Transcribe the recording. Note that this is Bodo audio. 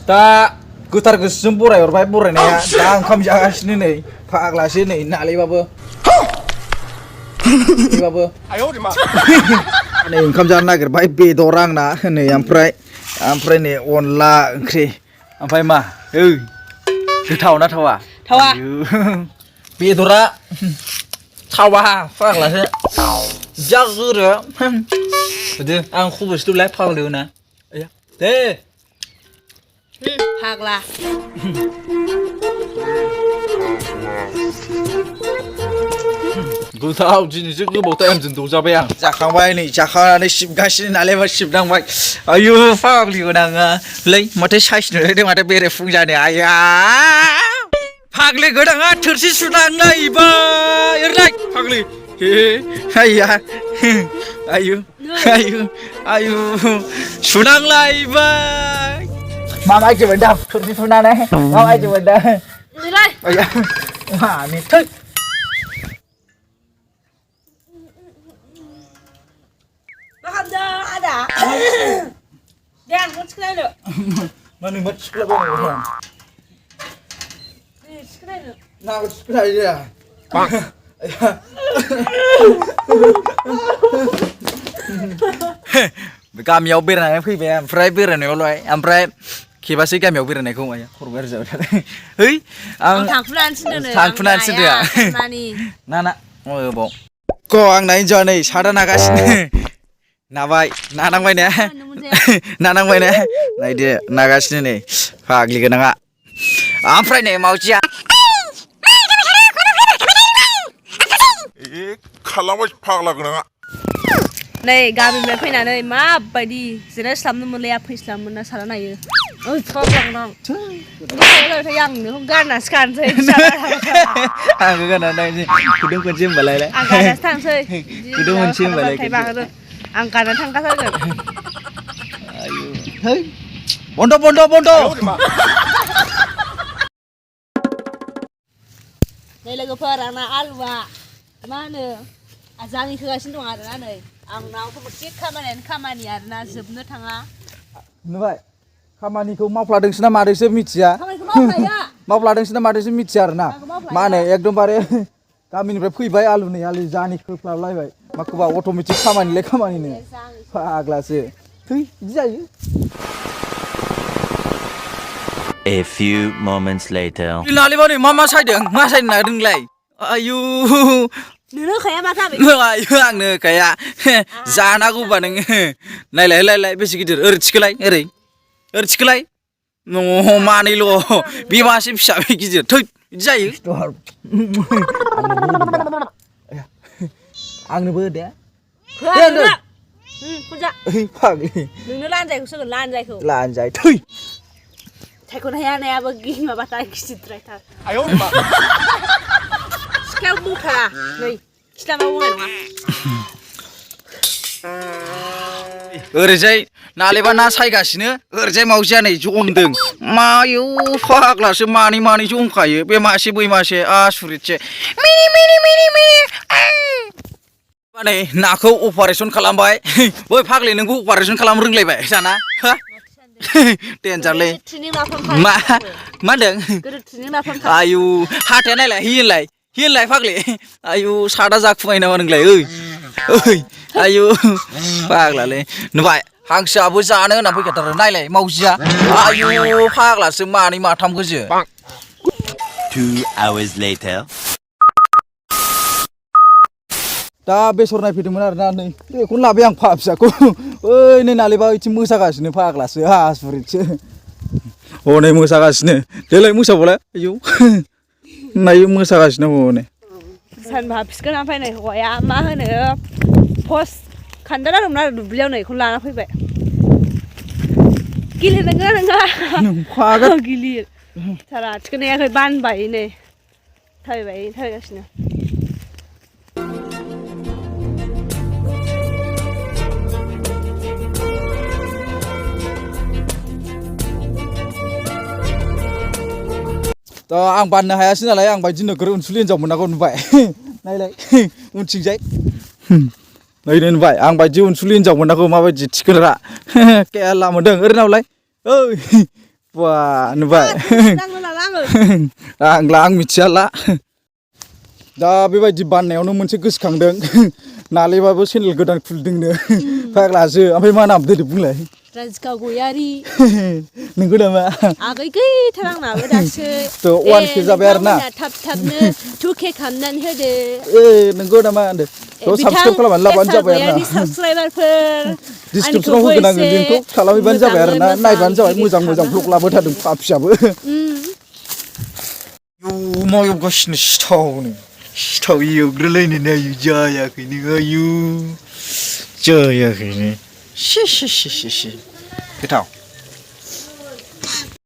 दा गोथार गोसोजों बरायहरबाय बरायनाया दा ओंखाम जागासिनो नै फाग्लासो नै नालेबाबो नै ओंखाम जानो नागिरबाय बेदर आंना नै ओमफ्राय नै अनला ओंख्रि ओमफ्राय मा गोथाव ना थावा थावा बेदरा थावा फाग्लासो जा गोरो बिदि आं खबरसो दौलाय फाग्लायाव ना दे फाग्ला गोथाव दिनैसो गोबाव टाइमजों दौजाबाय आं जाखांबाय नै जाखांनानै सिबगासिनो नालाय सिबनांबाय आयु फाग्लिखौ नाङालै माथो साइसनो होदों माथो बेरेफुं जानो आया फाग्लि गोदाङा थोरसि सुनांलायबाय ओरैलाय फाग्लि आया आयु आयु आयु सुनांलायबाय माबायदि मोनदों थोरसि सुनानै माबायदि मोनदों आया मानि थै ada. Dan, kau sekolah dulu. Mana mat sekolah baru? Sekolah dulu. Nak sekolah dia. गामियाव बेरायनानै फैबाय ओमफ्राय बेरायनायावलाय ओमफ्राय खेबासै गामियाव बेरायनायखौ आया खर' गाज्रि जाबाय है आं थांफुनानैसो दोया ना बाव क आं नायनो नै सादा नागासिनो नाबाय नानांबाय ने नानांबाय ने नायदो नागासिनो नै फाग्लि गोनाङा ओमफ्राय नै मावजिया खालामबाय फाग्ला गोनाङा नै गामिनिफ्राय फैनानै माबायदि जिरायस्लाबनो मोनलाया फैस्लाबनो सारा नायो ओइ फाग्ला गोनां आंनो गारनासो गानसै आंबो गानना नायनोसै गुदुं खनसे होनबालाय आं गारनासो थांसै गुदुं खनसे होनबालाय आं गारना थांखाथारगोन है बन्द' नै लोगोफोर आंना आलुआ मा होनो जाङि होगासिनो दं आरोना नै आंनाव मोनसे खामानि आरोना जोबनो थाङा नुबाय खामानिखौ मावफ्लादोंसो ना मादोंसो मिथिया मावफ्लादोंसो ना मादोंसो मिथिया आरोना मा होनो एकदमबारे गामिनिफ्राय फैबाय आलु जानि खोफ्लाबलायबाय माखौबा अट'मेटिक खामानिनो फाग्लासो थै बिदि जायो A few moments later. नालेबाव नै मा सायदों मा सायनो नागिरदोंलाय आयु नोंनो होखाया माथो आयु आंनो होखाया जानांगौबा नोङो नायलाय बेसे गिदिर ओरै थिखोलाय मानैल' बे मासे फिसा बे गिदिर थै बिदि जायो आंनोबो दे फाग्लि नोंनो लानजायखौ सोगोन लानजाय थै सायख'नो हाया नायाबो माबाथार गिदिरद्रायथार सिखायाव बुंखारा नै खिथामाव बुंनाय नङा ओरैजाय नालेबा ना सायगासिनो ओरैजाय मावजिया नै जमदों मायौ फाग्लासो मानै जमखायो बे मासे बै मासे आसुरितसे नै नाखौ अपारेसन खालामबाय बै फाग्लि नोंखौ अपारेसन खालामनो रोंलायबाय जाना हा देन्जारलै मा होनदों आयु हाथाया नायलाय हियनलाय फाग्लि आयु सादा जाखुमायो नामा नोंलाय ओइ आयु फाग्लालै नुबाय हांसोआबो जानो होनना फैखाथारो नायलाय मावजिया आयु फाग्लासो मानै माथाम गोजो 2 hours later. दा बेसर नायफैदोंमोन आरोना नै बेखौनो लाबाय आं फिसाखौ ओइ नै नालेबा इथिं मोसागासिनो फाग्लासो आसुरितसो हनै मोसागासिनो देलाय मोसाबालाय आयौ नायो मोसागासिनो हनै सानबा हाबसिगोन ओमफ्राय नै हौवाया मा होनो पस्ट खान्दाला दंमोन आरो दुब्लियाव नै बेखौनो लाना फैबाय गेलेनो नोङा गिलिर सारा थिखोनायाखै बानबाय नै थाबायगासिनो दा आं बाननो हायासै नालाय आं बायदि नोगोर अनसुलि हिनजाव मोननांगौ नुबाय नायलाय उनथिंजाय नायनो नुबाय आं बायदि अनसुलि हिनजाव मोननांगौ माबायदि थिखोग्रा केला मोनदों ओरैनावलाय ओइ ว้าनुबाय นั่งแล้วล่างเออ आं मिथियाला दा बेबायदि बाननायावनो मोनसे गोसोखांदों नालेबाबो चेनेल गोदान खुलिदोंनो फाग्लासो ओमफ्राय मा नाम दोदो बुंलाय राजिका गयारि नोंगौ नामा आगै गैथार आंनाबो दासो थ' 1K जाबाय आरो ना थाब थाबनो 2K खालामनानै होदो नोंगौ नामा होनदो थ' साबसक्राइब खालामनानै लाबानो जाबाय आरो ना साबस्क्राइबारफोर डिसक्रिपसनाव होगोन आङो लिंकखौ खालामहैबानो जाबाय आरो ना नायबानो जाबाय मोजां मोजां भ्लग लाबोबाय थादों पापियाबो आयु मा एवगासिनो सिथाव एवग्रोलायनो नायो जायाखैनो आयु जायाखैनो गोथाव